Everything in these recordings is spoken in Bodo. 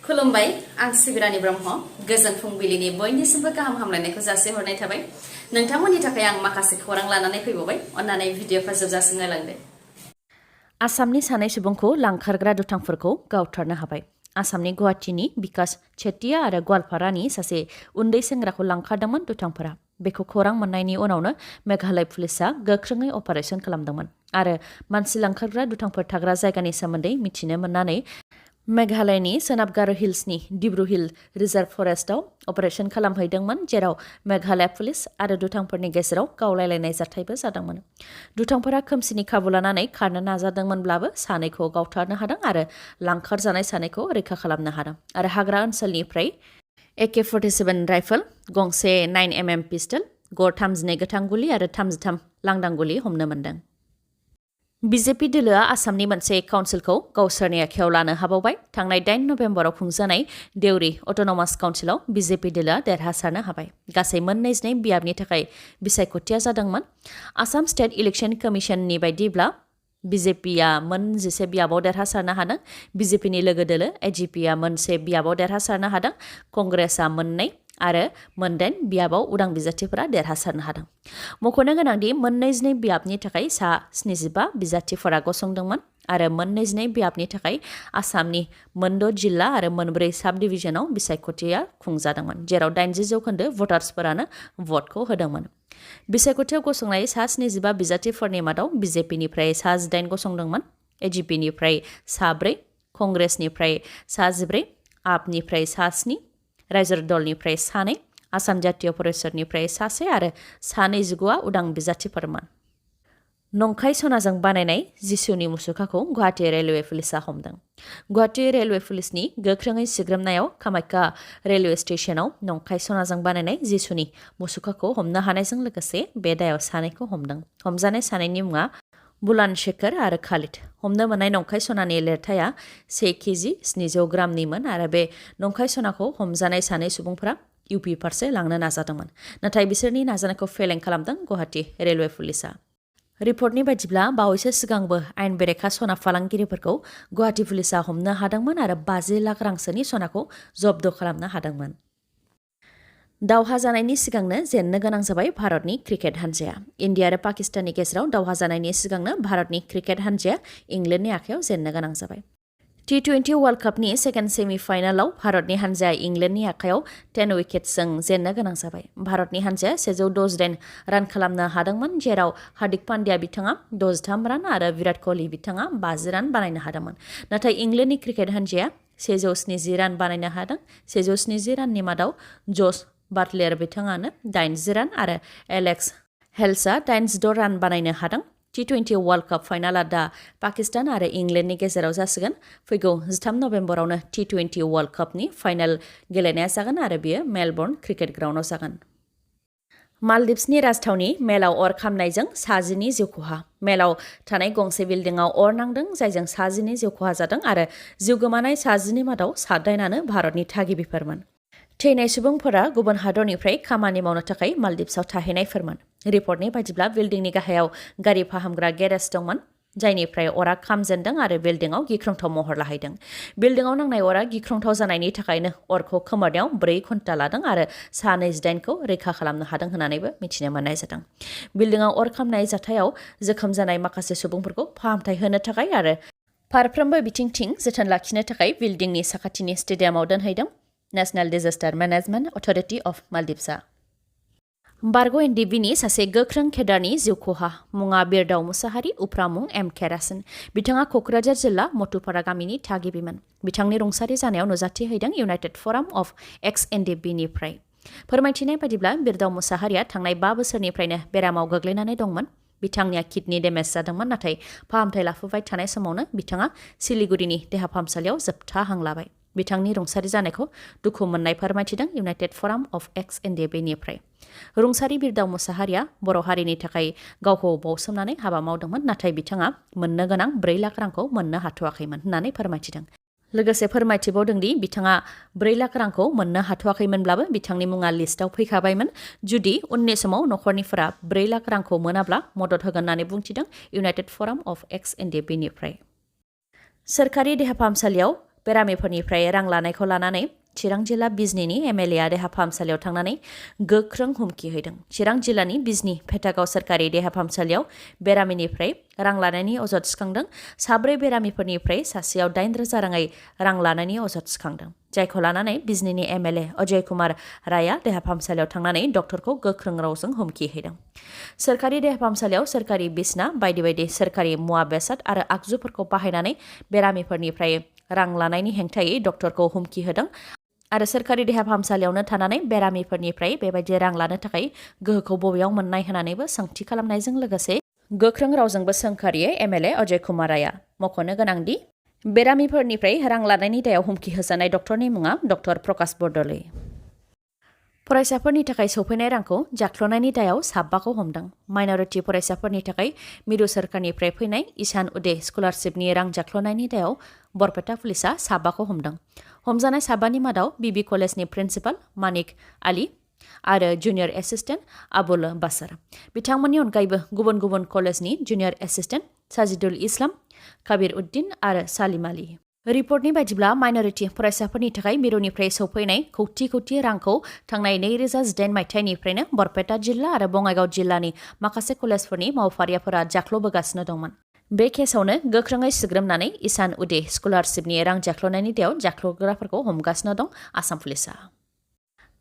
खुलुमबाय आं सिबिरानि ब्रह्म गोजोन फुंबिलिनि बयनिसिमबो गाहाम हामलायनायखौ जासिहरनाय थाबाय नोंथांमोननि थाखाय आं माखासे खौरां लानानै फैबावबाय अन्नानै भिडिअखौ जोबजासिम नायलांदो आसामनि सानै सुबुंखौ लांखारग्रा दुथांफोरखौ गावथारनो हाबाय आसामनि गुवाहाटीनि बिकास चेटिया आरो गवालपारानि सासे उन्दै सेंग्राखौ लांखारदोंमोन दुथांफोरा बेखौ खौरां मोननायनि उनावनो मेघालय पुलिसआ गोख्रोङै अपारेशन खालामदोंमोन आरो मानसि लांखारग्रा दुथांफोर थाग्रा जायगानि सोमोन्दै मिथिनो मोननानै मेघालयनि सोनाब गारो हिल्सनि डिब्रु हिल रिजार्भ फरेस्टआव अपारेशन खालामहैदोंमोन जेराव मेघालय पुलिस आरो दुथांफोरनि गेजेराव गावलायलायनाय जाथायबो जादोंमोन दुथांफोरा खोमसिनि खाबु लानानै खारनो नाजादोंमोनब्लाबो सानैखौ गावथारनो हादों आरो लांखारजानाय सानैखौ रैखा खालामनो हादों आरो हाग्रा ओनसोलनिफ्राय AK-47 राइफल गंसे 9mm पिस्टल गर 32 गोथां गुलि आरो 33 लांदां गुलि हमनो मोन्दों BJP दोलोआ आसामनि मोनसे काउन्सिलखौ गावसोरनि आखायाव लानो हाबावबाय थांनाय 8 नभेम्बराव खुंजानाय देउरि अट'नमास काउन्सिलाव BJP दोलोआ देरहासारनो हाबाय गासै 22 बियाबनि थाखाय बिसायख'थिया जादोंमोन आसाम स्टेट इलेक्शन कमिशननि बायदिब्ला BJPआ 11 बियाबाव देरहासारनो हादों BJPनि लोगो दोलो AGPआ 1 बियाबाव देरहासारनो हादों कंग्रेसआ 2 आरो 8 बियाबाव उदां बिजाथिफोरा देरहासारनो हादों मख'नो गोनांदि 22 बियाबनि थाखाय सा 75 बिजाथिफोरा गसंदोंमोन आरो 22 बियाबनि थाखाय आसामनि 6 जिल्ला आरो 4 साब डिभिजनाव बिसायख'थिया खुंजादोंमोन जेराव 80% भटार्सफोरानो भटखौ होदोंमोन बिसायख'थियाव गसंनाय सा 75 बिजाथिफोरनि मादाव BJPनिफ्राय सा 18 गसंदोंमोन AGPनिफ्राय सा 4 कंग्रेसनिफ्राय सा 14 आपनिफ्राय सा 7 रायजो दलनिफ्राय 2 आसाम जातीय परिषदनिफ्राय 1 आरो 29 उदां बिजाथिफोरमोन नंखाय सनाजों बानायनाय जिसुनि मुसुखाखौ गुवाहाटी रेलवे पुलिसआ हमदों गुवाहाटी रेलवे पुलिसनि गोख्रोङै सिग्रोमनायाव कामाख्या रेलवे स्टेशनाव नंखाय सनाजों बानायनाय जिसुनि मुसुखाखौ हमनो हानायजों लोगोसे बे दायाव 2खौ हमदों हमजानाय 2नि मुङा बुलान शेखर आरो खालिद हमनो मोननाय नंखाय सनानि लिरथाया 1 केजि 700 ग्रामनिमोन आरो बे नंखाय सनाखौ हमजानाय 2 सुबुंफोरा इउपि फारसे लांनो नाजादोंमोन नाथाय बिसोरनि नाजानायखौ फेलें खालामदों गुवाहाटी रेलवे पुलिसआ रिपर्टनि बायदिब्ला बावैसो सिगांबो आयेन बेरेखा सना फालांगिरिफोरखौ गुवाहाटी पुलिसआ हमनो हादोंमोन आरो 50 लाख रांसोनि सनाखौ जब्द खालामनो हादोंमोन दावहा जानायनि सिगांनो जेननो गोनां जाबाय भारतनि क्रिकेट हानजाया इन्डिया आरो पाकिस्ताननि गेजेराव दावहा जानायनि सिगांनो भारतनि क्रिकेट हानजाया इंलेन्डनि आखायाव जेननो गोनां जाबाय T20 वर्ल्ड कपनि सेकेन्ड सेमि फाइनालाव भारतनि हानजाया इंलेन्डनि आखायाव 10 उइकेट्सजों जेननो गोनां जाबाय भारतनि हानजाया 168 रान खालामनो हादोंमोन जेराव हार्दिक पान्ड्या बिथाङा 63 रान आरो विराट कोहली बिथाङा 50 रान बानायनो हादोंमोन नाथाय इंलेन्डनि क्रिकेट हानजाया 170 रान बानायनो हादों 170 राननि मादाव जस बाटलेर बिथाङानो 80 रान आरो एलेक्स हेल्सआ 86 रान बानायनो हादों T20 वर्ल्ड कप फाइनाला दा पाकिस्तान आरो इंलेन्डनि गेजेराव जासिगोन फैगौ 13 नभेम्बरावनो T20 वर्ल्ड कपनि फाइनाल गेलेनाया जागोन आरो बेयो मेलबर्न क्रिकेट ग्राउन्डआव जागोन मालदिभ्सनि राजथावनि मेलाव अर खामनायजों 10 जिउ खहा मेलाव थानाय गंसे बिल्डिंआव अर नांदों जायजों 10 जिउ खहा जादों आरो जिउ गोमानाय 10 मादाव 7 भारतनि थागिबिफोरमोन थैनाय सुबुंफोरा गुबुन हादरनिफ्राय खामानि मावनो थाखाय मालदिभ्सआव थाहैनायफोरमोन रिपर्टनि बायदिब्ला बिल्डिंनि गाहायाव गारि फाहामग्रा गेरेज दंमोन जायनिफ्राय अरा खामजेनदों आरो बिल्डिंआव गिख्रंथाव महर लाहैदों बिल्डिंआव नांनाय अरा गिख्रंथाव जानायनि थाखायनो अरखौ खोमोरनायाव 4 घन्टा लादों आरो सा 28खौ रैखा खालामनो हादों होननानैबो मिथिनो मोननाय जादों बिल्डिंआव अर खामनाय जाथायाव जोखोम जानाय माखासे सुबुंफोरखौ फाहामथाय होनो थाखाय आरो फारफ्रोमबो बिथिंथिं जोथोन लाखिनो थाखाय बिल्डिंनि साखाथिनि स्टेडियामाव दोनहैदों national disaster management authority of मालदिभ्सआ बारग' NDFBनि सासे गोख्रों केडारनि जिउ खहा मुङा बिरदाव मुसाहारि उफ्रा मुं M केरासिन बिथाङा क'क्राझार जिल्ला मथुपारा गामिनि थागिबिमोन बिथांनि रुंसारि जानायाव नुजाथि हैदों इउनाइटेड फराम अफ एक्स NDFBनिफ्राय फोरमायथिनाय बायदिब्ला बिरदाव मुसाहारिया थांनाय 5 बोसोरनिफ्रायनो बेरामाव गोग्लैनानै दंमोन बिथांनिया किडनि डेमेज जादोंमोन नाथाय फाहामथाय लाफुबाय थानाय समावनो बिथाङा सिलिगुरिनि देहा फाहामसालियाव जोबथा हां लाबाय बिथांनि रुंसारि जानायखौ दुखु मोननाय फोरमायथिदों इउनाइटेड फराम अफ एक्स NDFBनिफ्राय रुंसारि बिरदाव मुसाहारिया बर' हारिनि थाखाय गावखौ बावसोमनानै हाबा मावदोंमोन नाथाय बिथाङा मोननो गोनां 4 लाख रांखौ मोननो हाथ'वाखैमोन होननानै फोरमायथिदों लोगोसे फोरमायथिबावदों दि बिथाङा 4 लाख रांखौ मोननो हाथ'वाखैमोनब्लाबो बिथांनि मुङा लिस्टआव फैखाबायमोन जुदि उननि समाव नखरनिफोरा 4 लाख रांखौ मोनाब्ला मदद होगोन होननानै बुंथिदों इउनाइटेड फराम अफ एक्स NDFBनिफ्राय सोरखारि देहा फाहामसालियाव बेरामिफोरनिफ्राय रां लानायखौ लानानै चिरां जिल्ला बिजनीनि एमएलएआ देहा फाहामसालियाव थांनानै गोख्रों हुमखि होदों। चिरां जिल्लानि बिजनी फेटागाव सोरखारि देहा फाहामसालियाव बेरामिनिफ्राय रां लानायनि अजद थिखांदों। 4 बेरामिफोरनिफ्राय सासेयाव 8,000 राङै रां लानायनि अजद थिखांदों। जायखौ लानानै बिजनीनि एमएलए अजय कुमार राया देहा फाहामसालियाव थांनानै डक्टरखौ गोख्रों रावजों हुमखि होदों। सोरखारि देहा फाहामसालियाव सोरखारि बिसना बायदि बायदि सोरखारि मुवा बेसाद आरो आगजुफोरखौ बाहायनानै बेरामिफोरनिफ्राय रां लानायनि हेंथायै डक्टरखौ हुमखि होदों आरो सोरखारि देहा फाहामसालियावनो थानानै बेरामिफोरनिफ्राय बेबायदि रां लानो थाखाय गोहोखौ बबेयाव मोननाय होनानैबो सोंथि खालामनायजों लोगोसे गोख्रों रावजोंबो सोंखारियो एमएलए अजय कुमार राया। मख'नो गोनांदि बेरामिफोरनिफ्राय रां लानायनि दायाव हुमखि होजानाय डक्टरनि मुङा डक्टर प्रकाश बरदलै। फरायसाफोरनि थाखाय सौफैनाय रांखौ जाख्ल'नायनि दायाव 7 हमदों। माइनरिटि फरायसाफोरनि थाखाय मिरु सोरखारनिफ्राय फैनाय इसान उदे स्कलारशिपनि रां जाख्ल'नायनि दायाव बरपेटा पुलिसा 7 हमदों। हमजानाय 7नि मादाव बिबि कलेजनि प्रिन्सिपाल मानिक आली आरो जुनियर एसिस्टेन्ट आबुल बासार। बिथांमोननि अनगायैबो गुबुन गुबुन कलेजनि जुनियर एसिस्टेन्ट साजिदुल इस्लाम, काबिर उद्दिन आरो सालिम आली। रिपर्टनि बायदिब्ला माइनरिटि फरायसाफोरनि थाखाय मिरुनिफ्राय सौफैनाय खौथि रांखौ थांनाय 2018 मायथाइनिफ्रायनो बरपेटा जिल्ला आरो बङाइगाव जिल्लानि माखासे कलेजफोरनि मावफारियाफोरा जाख्ल'बोगासिनो दंमोन। बे केसावनो गोख्रोङै सुग्रोमनानै इसान उदे स्कलारशिपनि रां जाख्ल'नायनि दायाव जाख्ल'ग्राफोरखौ हमगासिनो दं आसाम पुलिसा।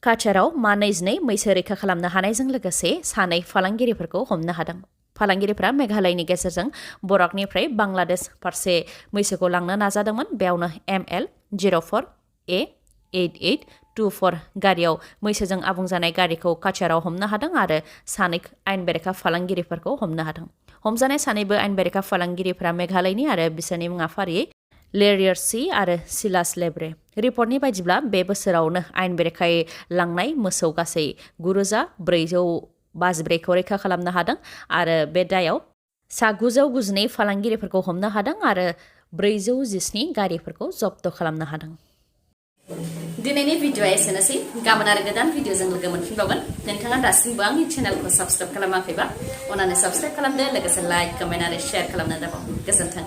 काछाराव मा 22 मैसो रैखा खालामनो हानायजों लोगोसे 2 फालांगिरिफोरखौ हमनो हादों। फालांगिरिफ्रा मेघालयनि गेजेरजों बराकनिफ्राय बांलादेश फारसे मैसोखौ लांनो नाजादोंमोन। बेयावनो ML04A8824 गारियाव मैसोजों आबुं जानाय गारिखौ काछाराव हमनो हादों आरो 2 आयेन बेरेखा फालांगिरिफोरखौ हमनो हादों। हमजानाय 2 आयेन बेरेखा फालांगिरिफ्रा मेघालयनि आरो बिसोरनि मुङा फारियै लेरियर सि आरो सिलास लेब्रे। रिपर्टनि बायदिब्ला बे बोसोरावनो आयेन बेरेखायै लांनाय मोसौ गासै 9,454खौ रैखा खालामनो हादों आरो बे दायाव 992 फालांगिरिफोरखौ हमनो हादों आरो 417 गारिफोरखौ जब्द खालामनो हादों। दिनैनि भिडिअ'आ एसेनोसै। गाबोन आरो गोदान भिडिअ'जों लोगो मोनफिनबावगोन। नोंथाङा दासिमबो आंनि चेनेलखौ साबस्क्राइब खालामाखैबा अन्नानै साबस्क्राइब खालामदो, लोगोसे लाइक, कमेन्ट आरो शेयार खालामनो दाबाव। गोजोन्थों।